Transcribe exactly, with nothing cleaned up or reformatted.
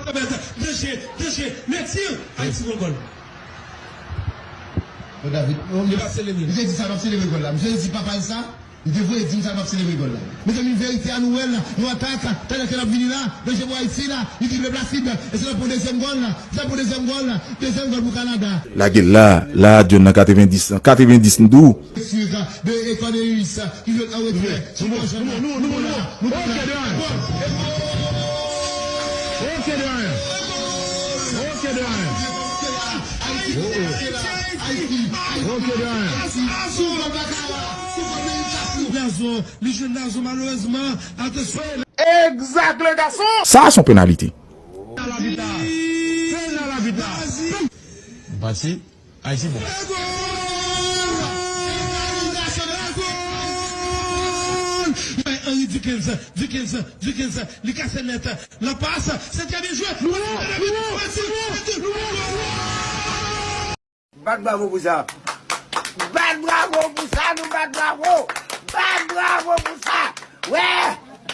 Danje, danje, le tir. Ayiti pran gòl. Bon, David, oh, li p ap selebre. Li te di sa l p ap selebre gòl la. Misye te di papa l sa. Li te voye di m sa l p ap selebre gòl la. Mezanmi, verite a nou wè l la. Nou atak. Talè ke l ap vini la. Danje pou Ayiti la. Li drible Placide. E se l ap pran dezyèm gòl la. Se l ap pran dezyèm gòl la. Dezyèm gòl pou Kanada. Lage l la. La, John nan katrevendis lan. Katrevendis m di w. Sur de Econeus, ki jwe an retrè. Nouvo, nouvo, nouvo, nouvo, nouvo. Ok, de un. Ok, de un. Ok, de un. Oh, oh. Ok, de un. Nazon, li jwenn Nazon malerezman. Atansyon. Exact, le garçon. Sa, se yon penalite. Penal abit la. Penal abit la. Pati. Ayiti bon. Henry Dickens, Dickens, Dickens, li kase nèt. La passe, c'est très bien joué. Bat bravo pou sa. Bat bravo pou sa, nou bat bravo. Bat bravo pou sa. Wè.